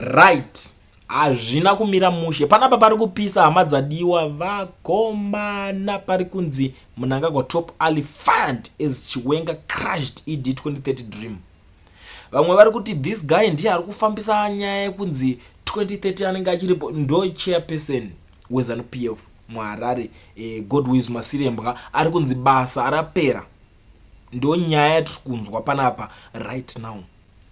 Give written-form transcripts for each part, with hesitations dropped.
Right hazvina kumira mushe panapa pari kupisa hama dzadiwa vakomana pari kunzi Mnangagwa top ally fired as Chiwenga crushed ED 2030 dream. Vamwe vari kuti this guy ndiye ari kufambisa nyaya yekunzi 2030 anenge achiripo ndo chairperson weZanu PF muHarare Godwills Masirembwa ari kunzi basa rapera. Ndo nyaya yatiri kunzwa panapa right now.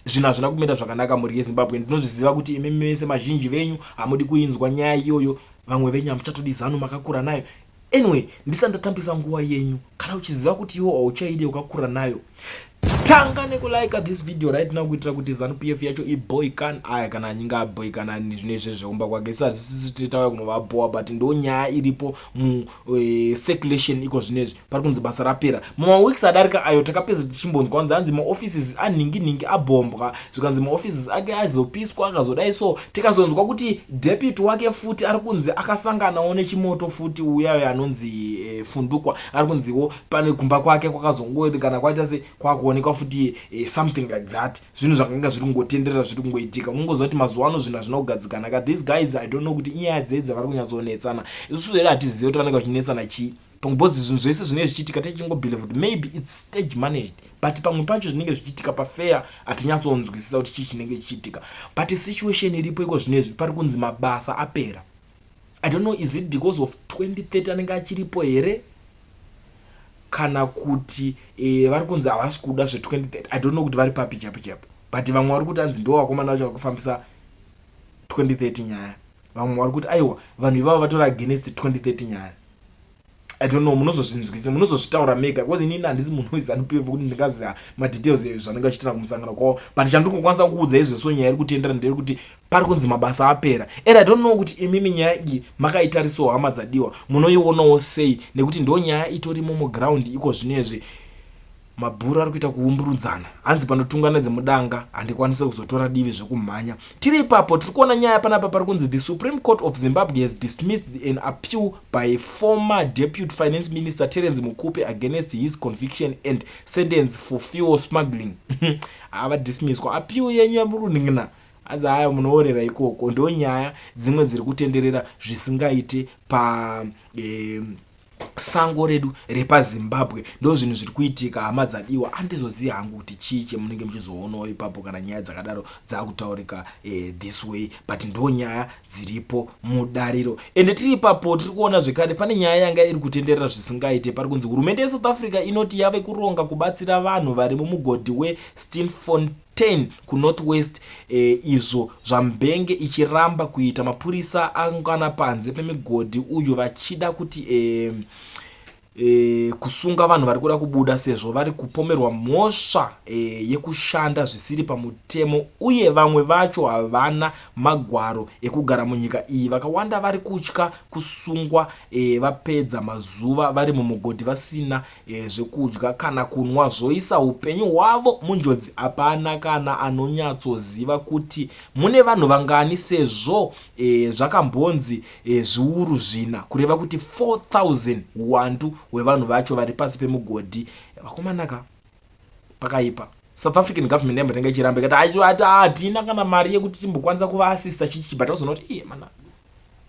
Zvinhu hazvina kumira zvakanaka mhuri yeZimbabwe. Ndinozviziva kuti imi mese mazhinji venyu hamudi kuinzwa nyaya iyoyo. Vamwe venyu hamuchatodi Zanu makakura nayo. Anyway, ndisati ndatambisa nguva yenyu, kana uchiziva kuti iwe hauchaidi wakakura nayo, tanga nekulike this video right now kuitira kuti Zanu PF yacho iboykan aya kana anyinge aboykana zvino izvezvi zvekumba kwake. Isu hatisisi tauya kunovabowa, but ndo nyaya iripo mu circulation iko zvinezvi. Pari kunzi basa rapera. Mumaweeks adarika ayo takapedza tichimbonzwa kunzi hanzi maoffices anhingi nhingi abhombwa, zvikanzi maoffices ake azopiswa akazodai so tikazonzwa kuti deputy wake futi ari kunzi akasanganawo nechimoto futi uyayo anonzi Fundukwa ari kunziwo pane kumba kwake kwakazongori kana kwaita se kwakuonekwa futi something like that. Zvinhu zvakanga zviri kungotenderera zviri kungoitika. Unongoziva kuti mazuva ano zvinhu hazvina kugadzikana ka. These guys, I don't know kuti inyaya dzei dzavari kunyatsonetsana. Isusu here hatizivi kuti vanenge vachinetsana chii because zvinhu zvese zvinenge zvichiitika tichingobelieve kuti maybe it's stage managed, but pamwe pacho zvinenge zvichiitika pafair hatinyatsonzwisisa kuti chii chinenge chichiitika. But situation iripo iko zvinezvi pari kunzi mabasa apera. I don't know, is it because of 2030 anenge achiripo here kana kuti vari kunzi havasi kuda zve2030? I don't know kuti vari papi chapo chapo, but vamwe vari kuti anzi ndo vakomana vacho vari kufambisa 2030 nyaya. Vamwe vari kuti aiwa, vanhu ivavo vatori against 2030 nyaya. I don't know, munozozvinzwisa, munozozvitaura mega because inini handisi munhu weZanu PF kuti ndingaziva madetails ezvanenge achiitira kumusangano kwavo. But chandiri kukwanisa kuudza izveso, nyaya iri kutendera ndeyekuti pari kunzi mabasa apera. And I don't know kuti imimi nyaya iyi makaitarisawo, hama dzadiwa, munoionawo sei, nekuti ndo nyaya itorimo muground iko zvinezvi. Mabhuru ari kuita kuumburudzana, hanzi panotungana dzemudanga handikwanisi kuzotora divi zvekumhanya. Tiri ipapo tiri kuona nyaya panapa pari kunzi the Supreme Court of Zimbabwe has dismissed an appeal by former deputy finance minister Terence Mukupe against his conviction and sentence for fuel smuggling. Havadismisswa appeal yenyu yamuri hanzi haya munoorera ikoko. Ndo nyaya dzimwe dziri kutenderera zvisingaite pa sango redu repaZimbabwe. Ndo zvinhu zviri kuitika, hama dzadiwa. Handizozivi hangu kuti chii chemunenge muchizoonawo ipapo kana nyaya dzakadaro dzakutaurika this way, but ndo nyaya dziripo mudariro. Ende tiri ipapo tiri kuona zvekare pane nyaya yanga iri kutenderera zvisingaite. Pari kunzi hurumende yeSouth Africa inoti yave kuronga kubatsira vanhu vari mumugodhi weStilfontein kuNorth West, izvo zvambenge ichiramba kuita. Mapurisa angana panze pemigodhi uyu vachida kuti kusunga vanhu vari kuda kubuda sezvo vari kupomerwa mhosva yekushanda zvisiri pamutemo uye vamwe vacho havana magwaro ekugara munyika iyi. Vakawanda vari kutya kusungwa vapedza mazuva vari mumugodhi vasina zvekudya kana kunwa, zvoisa upenyu hwavo munjodzi. Hapana kana anonyatsoziva kuti mune vanhu vangani sezvo zvakambonzi 4,000, kureva kuti 4000 uwandu hwevanhu vacho vari pasi pemugodhi. Vakomanaka, pakaipa. South African government yambotenga ichiramba ikati hatina kana mari yekuti timbokwanisa kuvaasista chichi, but vazoona kuti iye mana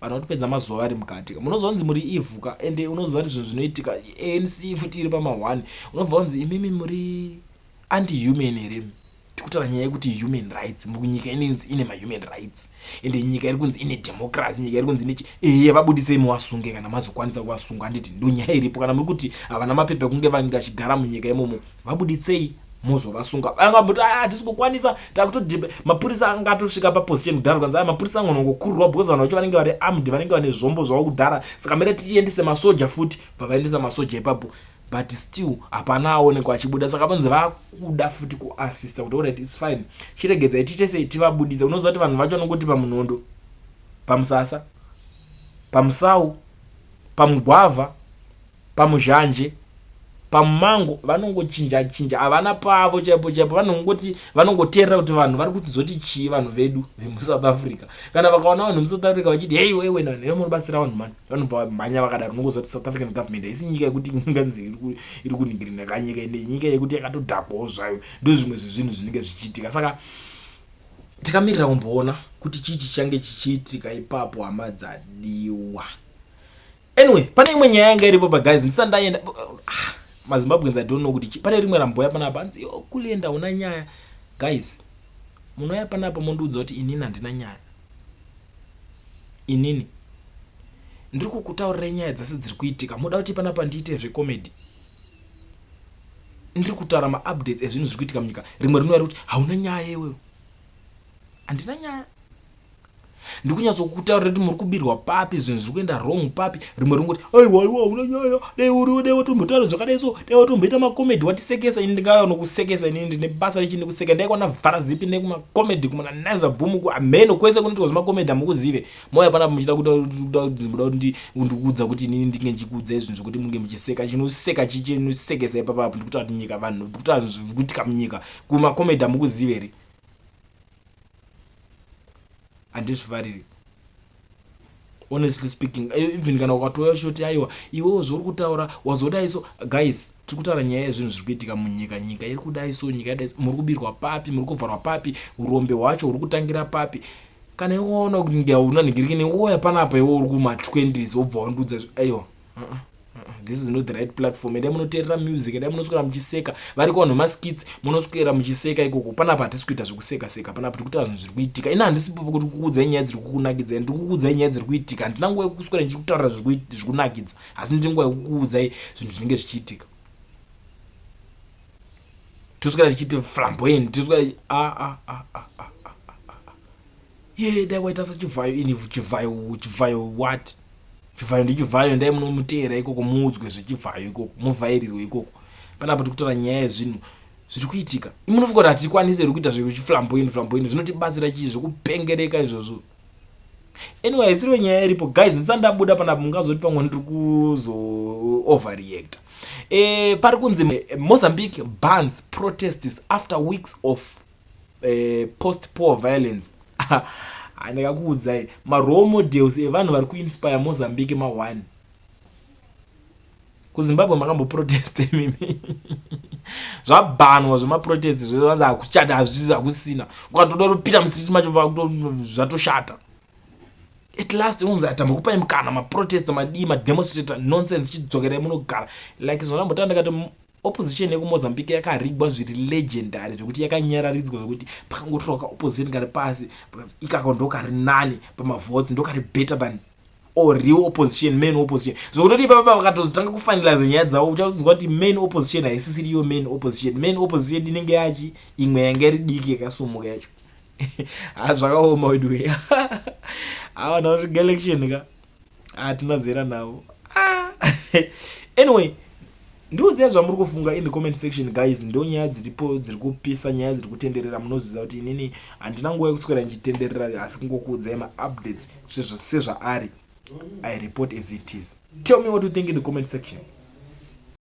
vanhu vatopedza mazuva vari mukati. Munozonzi muri ivhuka ende unoziva kuti zvinhu zvinoitika. ANC futi iri pama1 unobva unzi imimi muri anti-human here? Tikutaura nyaya yekuti human rights munyika inonzi ine mahuman rights, ende nyika iri kunzi ine democracy, nyika iri kunzi inechi. Ehe, vabudisei muvasunge kana mazokwanisa kuvasunga, handiti? Ndo nyaya iripo. Kana muri kuti havana mapepa ekunge vange vachigara munyika imomo, vabuditsei mozovasunga. Angamboti hatisi kukwanisa, takutodhipe mapurisa anga atosvika paposition kudhara. Kanzi aya mapurisa angonongokururwa because vanhu vacho vanenge vari armed, vanenge vane zvombo zvavo kudhara, saka mira tichiendese masoja futi. Pavaendesa masoja ipapo, but still hapana aonekwa achibuda. Saka vanzi vakuda futi kuassista kuti alright, it's fine, chiregedzai tiite sei, tivabudise. Unoziva kuti vanhu vacho vanongoti pamunondo, pamusasa, pamusau, pamugwavha, pamuzhanje, pamumango, vanongochinja chinja, havana pavo chaipo chaipo. Vanongoti vanongoteerera kuti vanhu vari kutizoti chii, vanhu vedu vemuSouth Africa. Kana vakaona vanhu vemuSouth Africa vachiti hei wewe nani munobatsira vanhu mani, vanobva vamhanya vakadaro. Unongoziva kuti South African government haisi nyika yekuti inganzi iri kuningirina kanyika ine nyika yekuti yakatodhakwawo zvayo. Ndo zvimwe zvezvinhu zvinenge zvichiitika, saka tikamirira kumboona. Kuti chii chichange chichiitika ipapo, hama dzadiwa? Anyway, pane imwe nyaya yanga iripo pa, guys, ndisati ndaenda. Ah, maZimbabweans, I don't know kuti pane rimwe ramboya panapa, hanzi, "Yo, kulenda una nyaya." Guys, munouya panapa mondiudza kuti inini handina nyaya. Inini ndiri kukutaurirai nyaya dzese dziri kuitika. Muda kuti panapa ndiite zvecomedy? Ndiri kutaura maupdates ezvinhu zviri kuitika munyika. Rimwe rinouya rikuti hauna nyaya iwewe. Handina nyaya? Ndiri kunyatsokutaurira kuti muri kubirwa papi, zvinhu zviri kuenda wrong papi. Rimwe ringoti, "Aiwa, aiwa, hauna nyaya. Dai uri, dai watombotaura zvakadai so, dai watomboita macomedy watisekesa." Ini ndingauya nokusekesa? Inini ndine basa rechi nekuseka? Ndaikwana vhara zipi nekumacomedy, kumana Naiza Boom, kuameno kwese kunoitwa zvemacomedy, hamukuzive. Mauya panapa muchida kuda ndikuudza kuti inini ndinge ndichikuudzai zvinhu zvokuti munge muchiseka. Chinoseka chichinosekesa ipapapo? Ndikutaura kuti nyika, vanhu, ndikutaura zvinhu zviri kuitika munyika. Kumacomedy hamukuzive here? Handizvifariri, honestly speaking. Even kana ukatouya uchitoti, "Aiwa, iwewo zvauri kutaura wazodai so." Guys, tiri kutaura nyaya yezvinhu zviri kuitika munyika. Nyika iri kudai so, nyika yadai so, muri kubirwa papi, muri kuvharwa papi, urombe hwacho huri kutangira papi? Kana iwe waona kuti ngehauna nhingirikini, woya panapa. Iwe uri kuma20s, wobva wandiudza, aiwa, this is not the right platform. Endai munoteerera music, endai munoswera muchiseka. Variko vanhu vemaskits, munoswera muchiseka ikoko. Panapa hatisi kuita zvekuseka seka. Panapa tiri kutaura zvinhu zviri kuitika. Ina handisipo kuti kukuudzai nyaya dziri kukunakidzai, ndiri kukuudzai nyaya dziri kuitika. Handina nguva yekuswera ndichikutaurira zviri kunakidza, asi ndiri nguva yekukuudzai zvinhu zvinenge zvichiitika. Toswera tichiti flamboyant, toswera a a a a a a ye, dai waita saChivhayo. Ini Chivhayo? Chivhayo what? Chivhayo ndiChivhayo. Ndai munomuteera ikoko, muudzwe zvechivhayo ikoko, muvhairirwe ikoko. Panapa tiri kutaura nyaya yezvinhu zviri kuitika. Munofunga kuti hatikwanisi here kuita zvechiflamboyant flamboyant? Zvinotibatsira chii zvekupengereka izvozvo? Anyway, haisiriwo nyaya iripo, guys. Ndisati ndabuda panapa, mungazoti pamwe ndiri kuzo overreacta. Pari kunzi Mozambique bans protests after weeks of post poll violence. Ndikakuudzai, marole models evanhu vari kuinspire Mozambique ma1. KuZimbabwe makamboprotesta imimi? Zvabhanwa zvemaprotest zvezvanzi hakuchada, hazvisi, hakusina. Ukatoda kupinda mustreet macho, zvatoshata. At last unonzi atambokupai mukana, maprotest madii, mademonstrator, nonsense, chidzokerai munogara. Like zvandambotanga ndakati, opposition yekuMozambique yakarigwa zviri legendary, zvekuti yakanyararidzwa, zvekuti pakangotorwa kaopposition kari pasi, ikako ndokari nani pamavotes, ndokari better than or real opposition, main opposition. Zvokutoti ipapa vakatozotanga kufinalize nyaya dzavo, uchazonzwa kuti main opposition haisisiri iyo main opposition. Main opposition inenge yachi imwe yanga iri diki yakasumuka yacho. Ha, zvakaoma weduwe. Ava naosvika election ka, hatina zera navo. Ah. Anyway, ndiudzai zvamuri kufunga in the comment section, guys. Ndo nyaya dziripo dziri kupisa, nyaya dziri kutenderera. Munoziva kuti inini handina nguva yekuswera ndichitenderera, asi kungokuudzai maupdates sezvaari. I report as it is. Tell me what you think in the comment section.